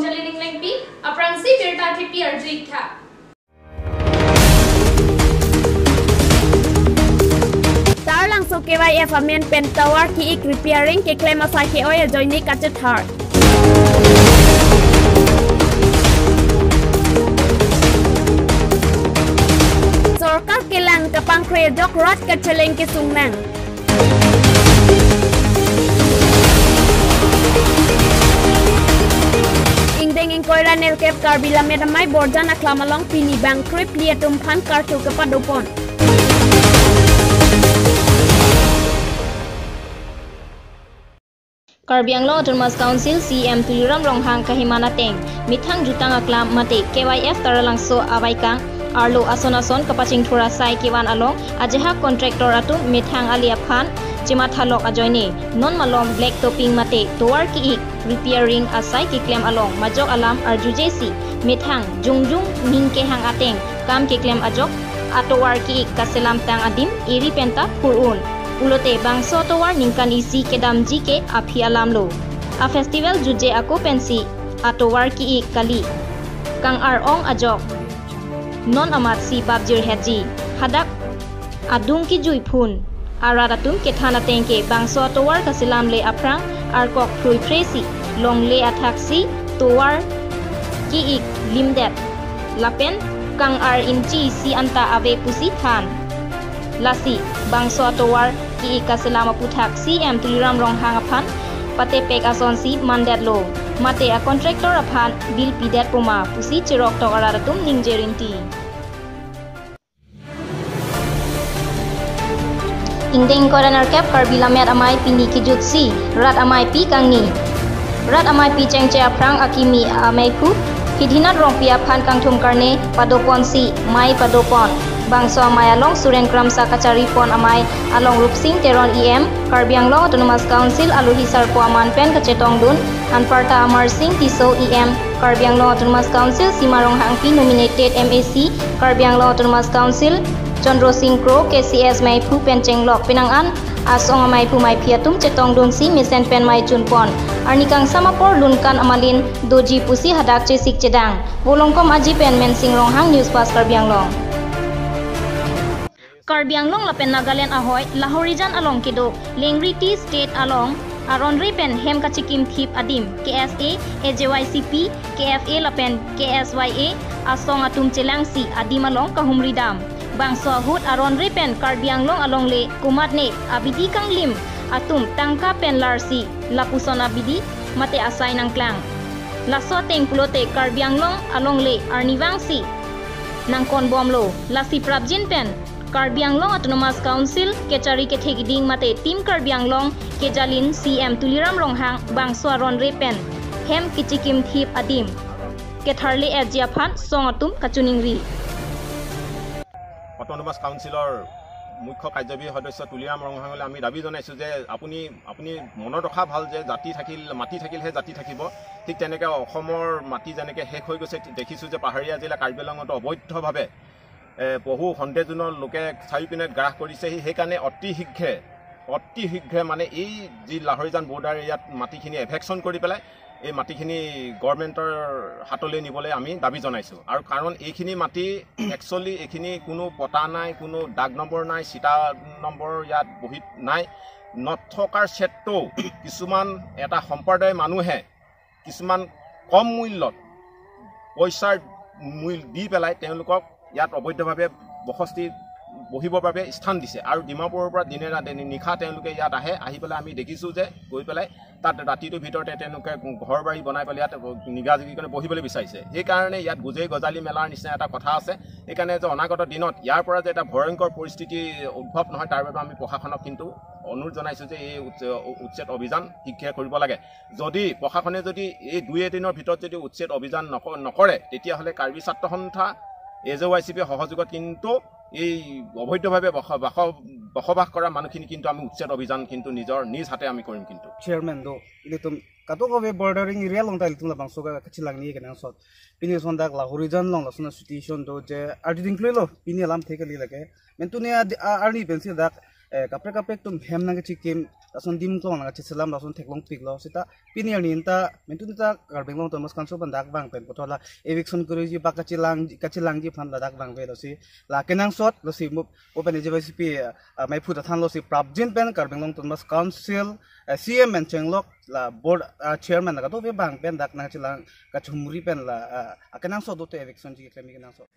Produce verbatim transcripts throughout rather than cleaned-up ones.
Jalining Lengpi, aphrangsi birta thepi arju-ik tha. Taralangso K Y F amen pen tovar ki-ik repairing keklem asai ke-oi ajoine kachethar. Sorkar kelang kapangkre ajok rat kacheleng kesung nang. Ingdeng ingkoi ra nerkep Karbi Lammet Amei Borjan Aklam along pini bang krip li atum aphan karthu kepadopon. Karbi Anglong Autonomous Council C E M Tuliram Ronghang kaheman ateng methang jutang aklam mate K Y F Taralangso avaikang arlo ason ason kapachingthur asai kevan along ajahak contractor atum methang ali aphan chemathalok ajoine non malom black topping mate tovar ki-ik repairing asai keklem along majok alam arjujesi methang jongjong ning kehang ateng kam keklem ajok atovar ki-ik kaselam tang adim eri penta phur-un. Pulote bangso atovar ningkan isi kedamji ke aphi alam lo. A festival juje ako pensi atovar ki-ik kali. Kang-ar ong ajok non amatsi bapjir hetji. Hadak adung kijui phun arat atum kethan ateng ke bangso atovar kaselam le aphrang arkok phrui phresi longle athaksi tovar ki-ik limdet lapen kang-ar inchi isi anta ave pusi than. Lasi bangso atovar ki-ik kaselam aputhak C E M Tuliram Ronghang aphan patepek asonsi mandetlo. Mate a contractor aphan bill pidet poma pusi cherok tok arat atum ningje rinti. Ingdeng ingkoi ra nerkep Karbi Lammet Amei pini kijutsi rat amei pi kangni. Rat amei pi chengche aphrang akimi ameiphu Hidhinat Rongpi aphan kangthum karne padoponsi mei padopon. Bangso amei along Suren Kramsa kacharipon amei along Rupsing Teron E M, Karbi Anglong Autonomous Council alohi sarpo aman pen kachetongdun, anparta Amarsing Tisso E M, Karbi Anglong Autonomous Council Sima Ronghangpi nominated M A C, Karbi Anglong Autonomous Council Chandra Sing Kro, K C S meiphu pen chenglok penang an asong ameiphu meiphi atum chetongdunsi mesen pen mei chunpon. Arni kangsam apor lunkan amalin doji pusi hadak chesik chedang. Volongkom Aji pen Mensing Ronghang, News Fast Karbi Anglong. Karbi Anglong lapen Nagaland ahoi Lahorijan along kedo Lengri Tea Estate along aronre pen hem kachikim thip adim K S A, A J Y C P, K F A lapen K S Y A asong atum chelangsi adim along kahumri dam. Bangso ahut aronre pen Karbi Anglong alongle komatne abidi kanglim atum tangka pen larsi lapuson abidi mate asai nangklang. Laso ateng pulote Karbi Anglong alongle arnivangsi nangkonbomlo. Lasi prapjin pen Karbi Anglong Autonomous Council kechari kethek iding mate Team Karbi Anglong kejalin C E M Tuliram Ronghang bangso aronre pen hem kichikim thip adim ketharle-etji aphan song atum kachiningri. Autonomous কাউন্সিলৰ মুখ্য কাৰ্যবাহী সদস্য তুলিৰাম ৰংহাঙলৈ আমি দাবী জনাইছোঁ যে আপুনি, আপুনি মনত ৰখা ভাল যে জাতি থাকিল, মাটি থাকিলেহে জাতি থাকিব। ঠিক তেনেকৈ অসমৰ মাটি যেনেকৈ শেষ হৈ গৈছে, দেখিছোঁ যে পাহাৰীয়া জিলা কাৰ্বি আংলঙতো অবৈধভাৱে, এ, বহু সন্দেহজনক লোকে চাৰিওপিনে গ্ৰাস কৰিছেহি। সেইকাৰণে অতি শীঘ্ৰে, অতি শীঘ্ৰে মানে এই যি লাহৰিজান বৰ্ডাৰ এৰিয়াত মাটিখিনি এভেকশ্যন কৰি পেলাই এই মাটিখিনি গভৰ্ণমেণ্টৰ হাতলৈ নিবলৈ আমি দাবী জনাইছোঁ। আৰু কাৰণ এইখিনি মাটি একচুৱেলি এইখিনি কোনো পটা নাই, কোনো দাগ নম্বৰ নাই, চিটা নম্বৰ ইয়াত বহীত নাই। নথকাৰ স্বত্বেও কিছুমান এটা সম্প্ৰদায়ৰ মানুহে কিছুমান কম মূল্যত পইচাৰ মূল্য দি পেলাই তেওঁলোকক ইয়াত অবৈধভাৱে বসতি বহিবৰ বাবে স্থান দিছে। আৰু ডিমাপুৰৰ পৰা দিনে ৰাতি নিশা তেওঁলোকে ইয়াত আহে, আহি পেলাই আমি দেখিছোঁ যে গৈ পেলাই তাত ৰাতিটোৰ ভিতৰতে তেওঁলোকে ঘৰ বাৰী বনাই পেলাই ইয়াত নিগাজিগি কৰি বহিবলৈ বিচাৰিছে। সেইকাৰণে ইয়াত গোজেই গজালি মেলাৰ নিচিনা এটা কথা আছে। সেইকাৰণে যে অনাগত দিনত ইয়াৰ পৰা যে এটা ভয়ংকৰ পৰিস্থিতি উদ্ভৱ নহয়, তাৰ বাবে আমি প্ৰশাসনক কিন্তু অনুৰোধ জনাইছোঁ যে এই উচ্চ-, উচ্ছেদ অভিযান শীঘ্ৰে কৰিব লাগে। যদি প্ৰশাসনে যদি এই দুই এদিনৰ ভিতৰত যদি উচ্ছেদ অভিযান নক-, নকৰে, তেতিয়াহ'লে কাৰ্বি ছাত্ৰ সন্থা এ জে ৱাই চি পিৰ সহযোগত কিন্তু এই অবৈধভাৱে বস-, বাস-, বসবাস কৰা মানুহখিনি কিন্তু আমি উচ্ছেদ অভিযান কিন্তু নিজৰ নিজ হাতে আমি কৰিম কিন্তু। Chairman do, ilitum kadokave bordering area along ta ilitum labangso kachilangni kenangsot. Pini ason dak Lahorijan along lason a-situation do je ardi dingklui lo, pini alamthe kali lake. Mentune ad-, a-, arni pensi dak eh, kaprek kaprek atum hem nangkachikim, lason dim klong nangkachiselam, lason theklongpiklo. Seta pini arni ta, mentu ta Karbi Anglong Autonomous Council pen dak abang pen puthot la eviction kuriji bak kachelang, kachelangji aphan ladak abang avelo si. La kenangsot, lasi mo, mo pen A J Y C P, eh, maiphut athan lo si prapjin pen Karbi Anglong Autonomous Council, eh, C E M pen chenglok, la board, eh, chairman la kadokave abang pen dak nangchelang kachumri pen la, eh, akenangsot dote evictionji keklem kenangsot.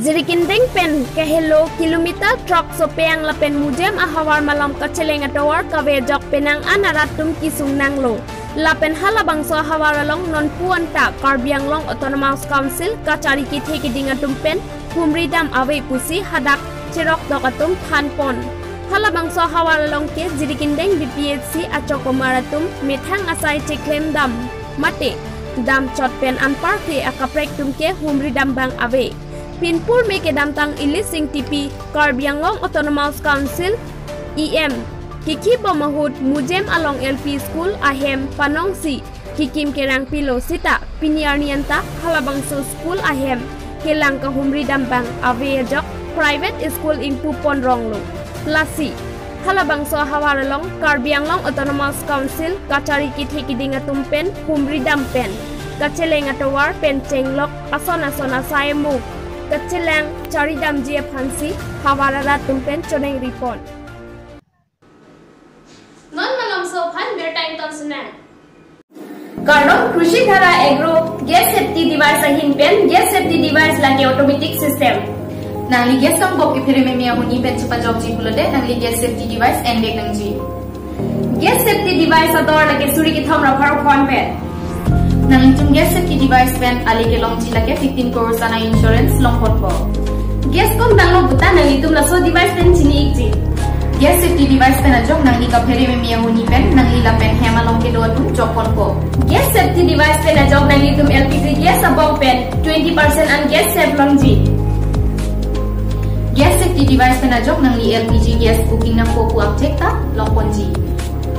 Jirikindeng pen kahelo kilometer throkso pen lapen Mujem ahavar malom kacheleng atovar kave ajok penang an arat atum kesung nanglo. Lapen halabangso ahavar along nonpu anta Karbi Anglong Autonomous Council kachari kethe keding atum pen humri dam ave pusi hadak cheroktok atum thanpon. Halabangso ahavar along ke Jirikindeng B P H C achokomar atum methang asai cheklem dam mate damchot pen anparke akaprek atum ke humri dam abang ave. Pinpur me kedamtang Elise Ingtipi, Karbi Anglong Autonomous Council E M, kekhibom ahut Mujem along L P school ahem panongsi kekim kerangpilo seta pini arni anta halabangso school ahem kelang kahumri dam abang ave ajok private school ingpupon ronglo. Lasi halabangso ahavar along Karbi Anglong Autonomous Council kachari kethe keding atum pen humri dam pen kacheleng atovar pen chenglok ason ason asai mo kachelang chari damji aphansi havar arat atum pen choningri pon. Non malomso aphan birta ington sinang. Kardom, Krushi Dhara Agro gas safety device ahin pen gas safety device lake automatic system. Nangli gas kangbok kephere meme ahut ni pen chepajokji pulote nangli gas safety device envek nangji. Gas safety device ador lake suri kethom ra pharo khon pen. Nanglitum gas safety device pen ale kelongji lake fifteen crores ana insurance longponpo. Gas kom danglo puta nanglitum laso device pen chini-ikji. Gas safety device pen ajok nangli kaphere meme ahut ni pen nangli lapen hem along kedo atum jokponpo. Gas safety device pen ajok nanglitum L P G gas abok pen twenty percent an gas save longji. Gas safety device pen ajok nangli L P G gas booking nangpo pu abjek ta longponji.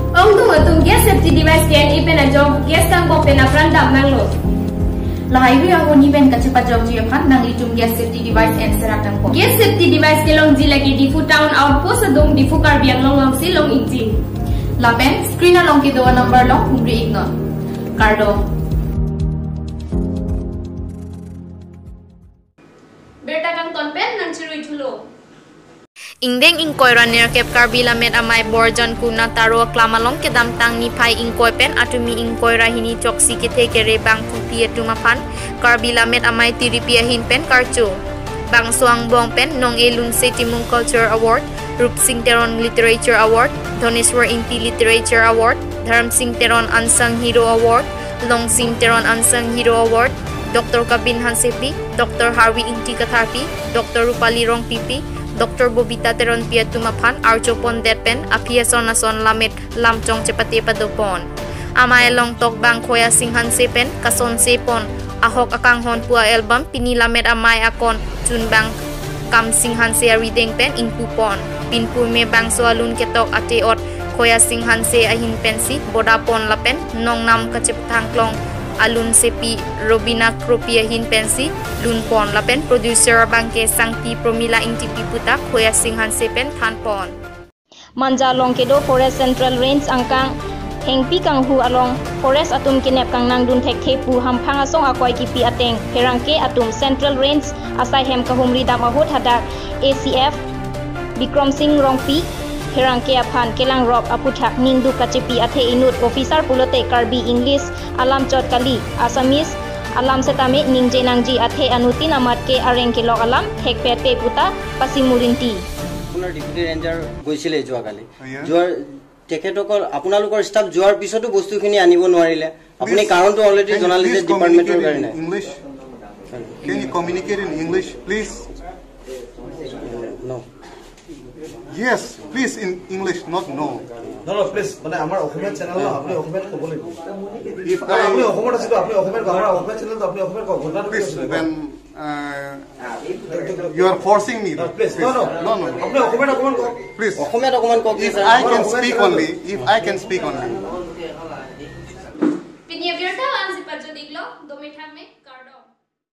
Ongdung atum gas safety device T N A pen ajok gas kangbok pen apran dam nanglo. Lahai hui ahut ni pen kachepajokji aphan nanglitum gas safety device enserak nangpo. Gas safety device kelongji lake Diphu Town Outpost adung Diphu Karbi Anglong alongsi long-ikji. Lapen screen along kedo number along humri iknon. Kardom. Birta kangton pen nangchirui thulo. Ingdeng ingkoi ra nerkep Karbi Lammet Amei Borjan Kuna Taro aklam along kedamtang niphai ingkoi pen arni ingkoi ra hini choksi kethe kere bangphupi atum aphan Karbi Lammet Amei tiripi ahin pen karcho. Bangso angbong pen Nong-e Lunse Timung Culture Award, Rupsing Teron Literature Award, Dhoneswar Ingti Literature Award, Dharmsing Teron Unsung Hero Award, Longsing Teron Unsung Hero Award, Doctor Kabin Hansepi, Doctor Harvi Ingti Katharpi, Doctor Rupali Rongpipi, Doctor Bobita Teronpi atum aphan archo pondet pen aphi ason ason lammet lamchong chepate padopon. Amei along tokbang Khoya Sing Hanse pen kasonse pon Ahok Akanghon pu a-album pini Lammet Amei akon chunbang Kamsing Hanse arideng pen ingpupon. Pinpur me bangso alun ketok ate-ot Khoya Sing Hanse ahin pensi bodapon lapen nongnam kachepthangklong alunsepi Robina Kropi ahin pensi lunpon lapen producer abangke Sangti Promila Ingtipi puta Khoya Sing Hanse pen thanpon. Manja along kedo Forest Central Range angkang Hengpi Kanghu along forest atum kenep kangnang dun thekthe pu hamphang asong akoi kipi ateng pherangke atum Central Range asai hem kahumri dam ahut hadak A C F Bikram Sing Rongpi pherangke aphan kelangrop aphuthak ningduk kachepi athe inut officer pulote Karbi English alam chot kali, Assamese alam setame ningje nangji athe anuttin amat ke areng kelok alam thekpet pe puta pasimurinti. আপোনাৰ deputy ranger গৈছিলে যোৱাকালি। অ, ইয়া। যোৱাৰ, তেখেতসকল, আপোনালোকৰ ষ্টাফ যোৱাৰ পিছতো বস্তুখিনি আনিব নোৱাৰিলে। আপুনি Please, কাৰণটো অলৰেডি can you জনালে যে please ডিপাৰ্টমেণ্টৰ communicate in কাৰণে। English? Can you communicate in English, please? No. Yes, please in English, not no. No, no, please, মানে আমাৰ অসমীয়া চেনেল ন, আপুনি অসমীয়াত ক'ব লাগিব। If আপুনি I, অসমত আছে, আপুনি অসমীয়াত, আমাৰ অসমীয়া চেনেল, আপুনি অসমীয়াত কওক, ঘটনাটো কি please, আছিলে? Then, uh, you are forcing me. No, please, no, no। No, no, no। আপুনি অসমীয়াত অকণমান কওক। Please। অসমীয়াত অকণমান কওক, if sir. I can speak only, if I can speak only। Pini abirta la-ansi pajut-iklo, dome thakme, kardom.